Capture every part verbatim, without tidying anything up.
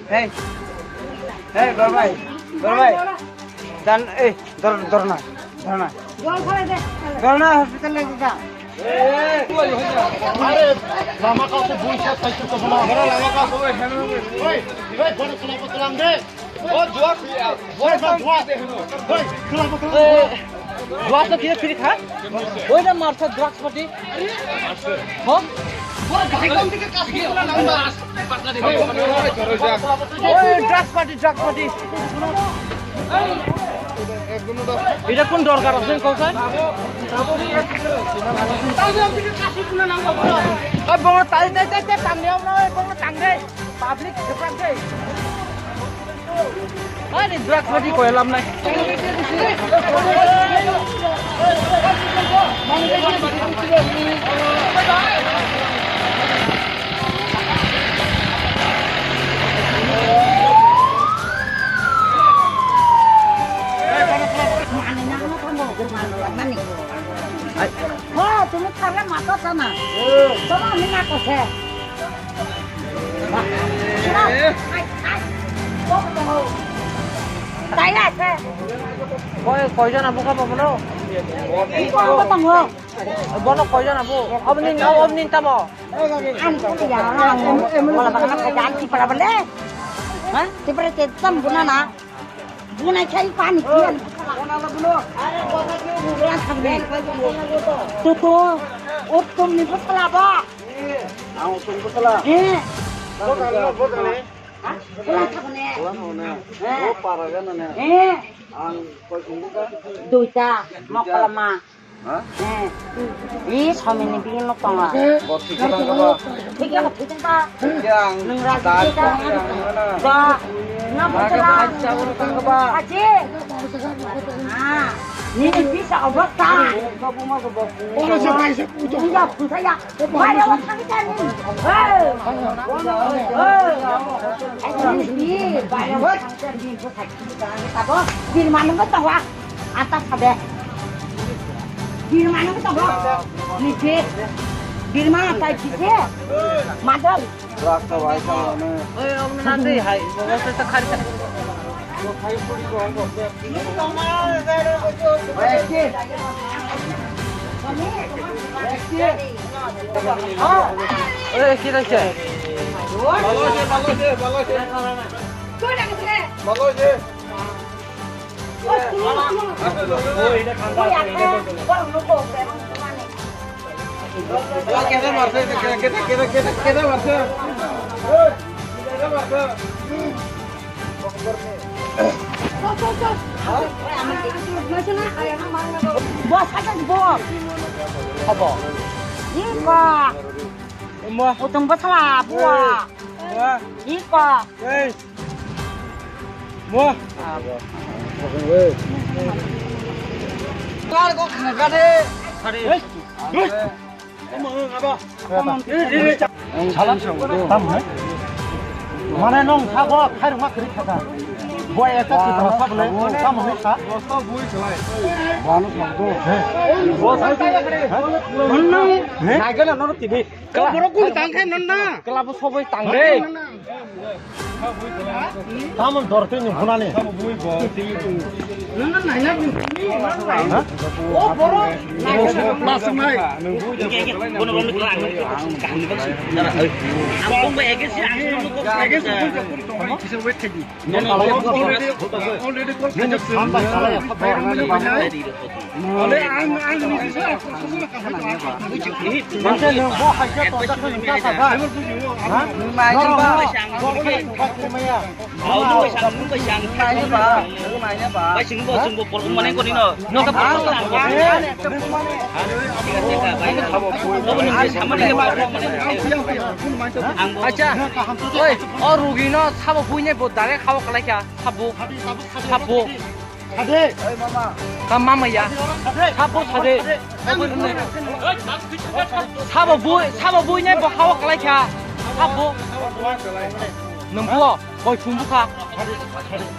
Hey, hey, Gorbai, Gorbai. Dan, eh, dor, dorna, dorna. Dorna hospital le da. Lama kaso bui sa sai to bola. Lama kaso, oi, oi, bora sala patlang de. O juak ya. Bora sa juak. Oi, sala patlang. Juak to kira kiri kha. Oi da marsa drugs party. Ho? Bora ghai kon dike kasi na nang. Oi, drugs party, drugs party. এটা কোন দরকার আছে কও স্যার? ওই বড় তাই তাই তাই তাই টান দেও না, ওই বড় টান দে। পাবলিক হেফাজতে। আরে ড্রাগস পার্টি কইলাম নাই। Ho, tumi tharla mato sana. Toma mina kose. Toma, ai, ai. Kok tongo. Tai ase. Koi, koijon abo ka bono? Kok tongo. Bono koijon abo? Aboni, aboni tamo? Ang ko ya, ang wala bana ka jan ki para bale. Ha? Tipre te tam buna na. Bunai khai pani kiyan. Tutu, uttumni bwsala ba. Ang uttum bwsala. He. Bwsala thangni. Ha? Bwsala thangni. Bwsala thangni. He. O para ganani. He. Ang koi sung bwsa? Duita, mokolma. Ha? Eh, i somini bini no tonga. Bo thik khe thang kha ba? Thik ya, thik kha. Thik ya, ang nwng rajik dai khe thang kha na. Da, na bwsala. Thang kha ba? Aji. Ah, nini bisa obostha. Ka buma ko bo. Iya, bisa ya. Bai, lawan thang kha ni. Hei. Hei. Ai, nini bi, bai, lawan thang kha ni. Tabo, birma nungkha tongo, ata sabe. Birma nungkha tongo, nije. Birma atai nije. Madal. Rasta bai sa ne. Oi, om na dei hai, bo se ta khari. Oi, kira kira. Malo je, malo je, malo je. Malo je. Bo sakha bo. Habo. Iko. Mo. Utung bwsala bua. Bua. Iko. Ei. Mo. Kar ko khagade. Ei. Mane nong sago khairokma kwrwi khaka. Bo eta chipra sabole tamo hoi kha. Bono sabdo. He. Bo sai. He? Nai gana no tibi. Kla. Borok kung tang khe non na. Kla bo sobai tang de. Tamon dor tei ni hunani. Nana naina bin. Ha? O borok. Mas mai. Bono bono kla ang kaham ni bangsi. Ang kong ba ege si ang. Ege si. Kisa wait khaidi. Already, already call khaijak se. Acha, oi, o rugi no sabo buine bo direct hawa kalaikha, sabo, sabo. Sade. Oi, mama. Ka mama ya. Sade. Sabo sade. Sade. Sabo bui, sabo bui ne bo hawa kalai kha. Sabo. Nungbo, boi phung bukha.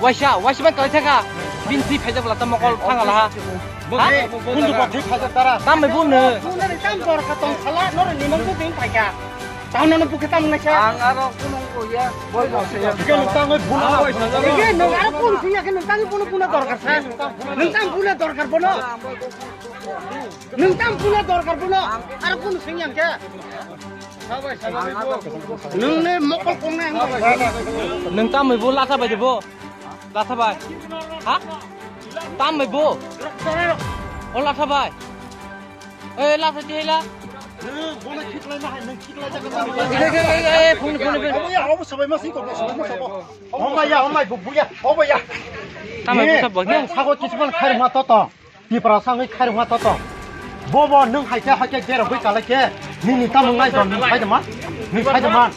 Waisa, waisa ban kalai thaka. Bin twi phaijak la ta mokol thang la ha. Ha? Bundu ba twi phaijak tara. Tam mai bun ne. Bundu tam bor ka tong sala, nor ni mong tu tin phaikha. Tamo no bukhe tamo na khe. Ang aro kunung ko ya. Boi ko se ya. Ke nung tamo buna. Ke nung aro kun siya ke nung tamo buna buna dorkar sa. Nung tamo buna dorkar bono. Nung tamo buna dorkar bono. Aro kun siya ke. Nung ne mokol kong ne ang. Nung tamo bo lasa bai bo. Lasa bai. Ha? Tamo bo. O lasa bai. Ei, lasa tihela. Bono khiklai na hai, nung khiklai jaga. Ei, ei, ei, ei, phone, phone, phone. Obo ya, obo sabai ma si ko, sabai ma sabo. Obo ya, obo ya, bu, bu ya, obo ya. Tamo bo sabo, ya. Sago kisman khair ma to to. Tipra sangwi khair ma to to. Bo bo nung hai khe, hai khe gera bui kala khe. Nini tamo ngai don, nung khai de ma. Nung khai de ma.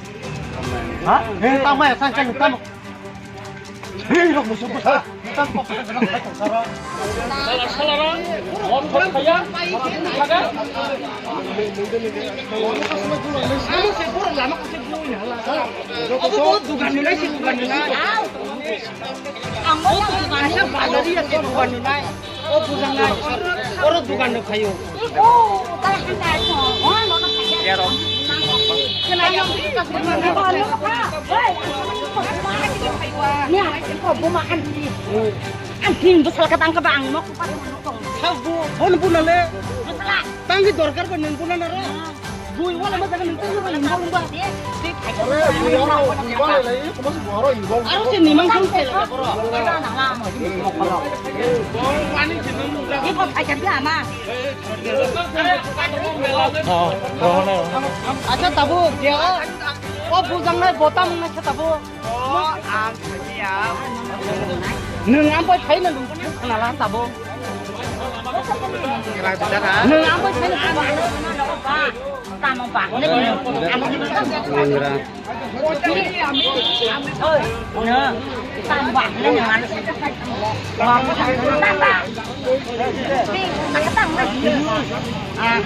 Ha? Nung tamo ya sang khe nung tamo. Hei, rok musuh besar. Salar, salar, rok. Motor kaya, motor kaya. Amo se pura lama kasi buin hala. Abo bo dukan nilai si dukan nilai. Amo dukan sa bazar ya si dukan nilai. O bujang nai. Oro dukan no khayo. O, ta han ta ko. O, no no khayo. Yaro. Kena yang kita dukan nilai. Hei, ni ko bu ma anti. Anti bu sal ka tang ka bang nok pa. Sal bu, bon bu na le. Tang ki dorkar ba nang bu na na ro. Bui wala ma jaga nang tang ba nang ba. Aro se ni mang sung se la bro. Ni ko ai ka bi ama. Acha tabu dia. O bujang nai botam nai acha tabu. O, ang thani ya. Nung ang pai phai na nung khana la tabo. Nung ang pai phai na khana la. Tamo ba. Oi, na. Tamo ba. Na ni man. Wa ko ta ba. Ang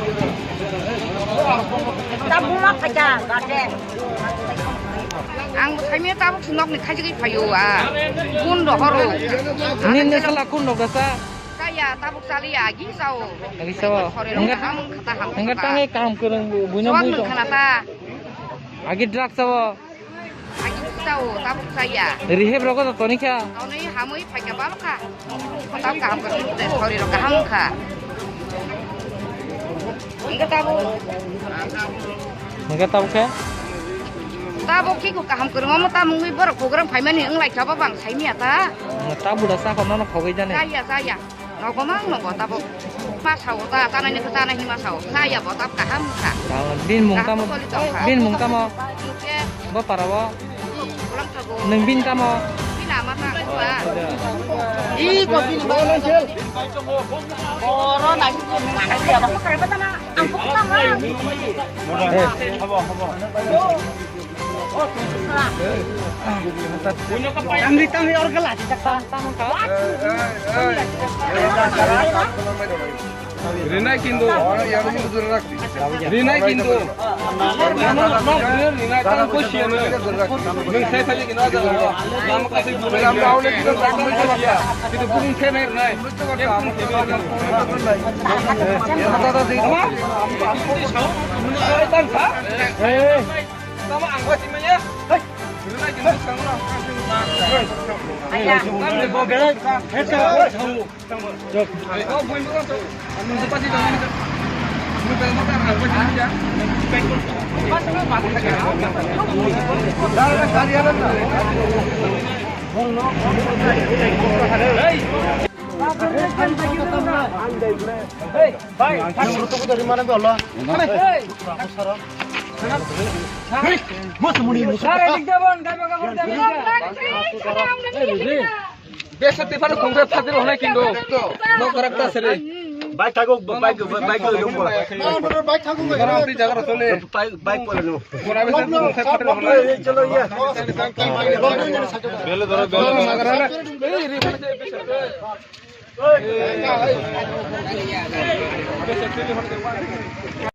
tamo ba ka ga de. Ang bo thaimia tabuk se nokni khaijagwi phaio a. Kun rohoro. Nini sala kun rok gasa? Chaya, tabuk chaliya, agi sao. Agi sao. Khore rok kaham khata ham. Hingga tangai kaham kwrwng buino bui rok. Khana ta. Agi drug sao. Agi sao, tabuk chaya. Rehab rok to toni kha. Toni hamwi phaikha balo kha. Tamo kaham ka sut de, sorry, rok kaham kha. Hingke tabo. Hingke tabo khe? Tabo khe ko kaham kwrwng omo tamo wngwi borok program phaimani wng lai kha, bo bang saimya ta. Tabo da sa ko nono khogwi jani. Jaya, jaya. Nogo mang nogo tabo. Ma sao ta, ta nai ni ta nai hima sao. Jaya bo tab kaham kha. Bin mung tamo? Bin mung tamo? Bo para bo. Nung bin tamo? Bin ama ta ko ba. Ih, ko bin ba. Oro na ki ko na ka dia ba. Ko kare ba ta na. Ang ko ta ma. Hei. Habo, habo. Tangri, tangri, or gala, tak tang, tang, tang. Rinai kintu. Rinai kintu. Rinai tang ko siya na. Nung sai sai kintu aja. Lama kasi dulu. Kintu bukung khe nai rinai. Hey. Tamo ang ba simanya. Hey. Rinai kintu sang na. Aya. Tamo bo gela. Hey, sa, sa. Besa te phano khungsa thajir hwnai kindo. Nok rak ta sere. Bike thago, bike, bike, bike. Bike thago. Bike, bike pore no. Chalo, ye. Bele doro, bele doro.